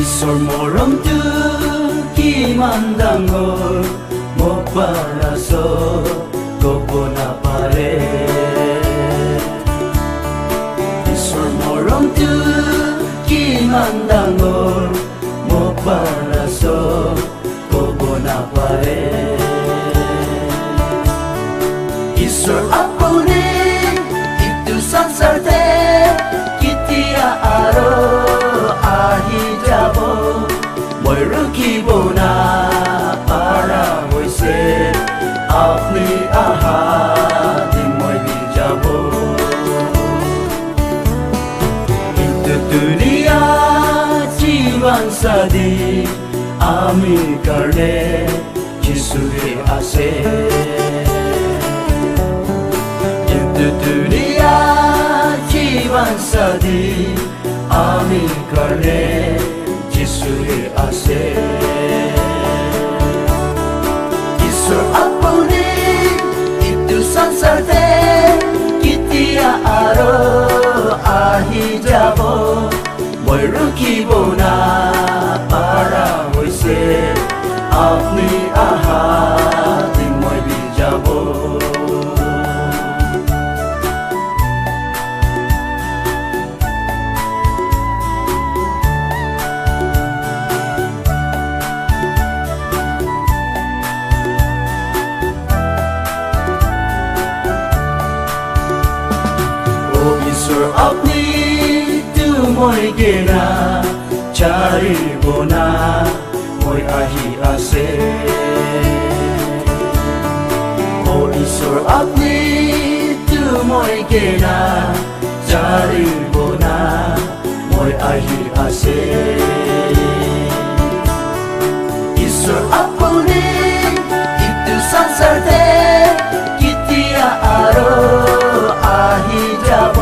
ঈশ্বৰ মৰমটো কিমান ডাঙৰ, মোক পাৰাছ ক'ব নাপাৰে। ঈশ্বৰ মৰমটো কিমান ডাঙৰ, মোক পাৰাছ ক'ব নাপাৰে। ঈশ্বৰ আপুনি ইটো সংসাৰতে কেতিয়া আৰু আহি যাব, মই ৰখিব নাপাৰা হৈছে। আপুনি আহা দিন মই বি যাব। কিন্তু দুনিয়া জীৱন সাদি আমি কাৰণে যিচুহে আছে। কিন্তু দুনিয়া জীৱন সাদি আমি কাৰণে যিচুহে আছে। ঈশ্বৰ আপুনি ইটো সংসাৰতে কেতিয়া আৰু আহি যাব, মই ৰখিব নাপাৰা হৈছে। আপুনি আহা দিন মই বি যাব। ও ঈশ্বৰ আপুনি মই গেনা চাৰিব না, মই আহি আছে। ও ঈশ্বৰ আপুনি মই গেনা চাৰিব না, মই আহি আছে। ঈশ্বৰ আপুনি ইটো সংসাৰতে কেতিয়া আৰু আহি যাব,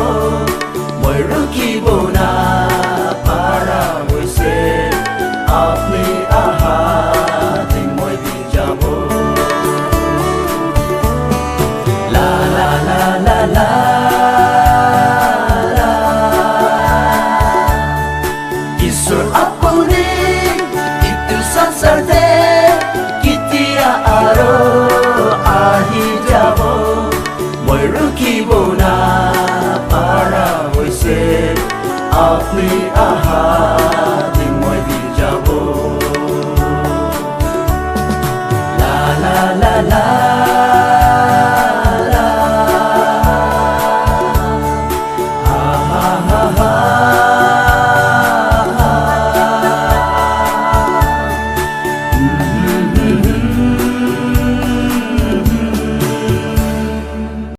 মই ৰখিব নাপাৰা হৈছে। আপুনি আহা দিন মই বি যাব। লা লা লা লা লা লা। ঈশ্বৰ আপুনি ইটো সংসাৰতে কেতিয়া আৰু আহি যাব, মই ৰখিব নাপাৰা হৈছে। আপুনি আহা দিন মই বি যাব। লা লা লা লা।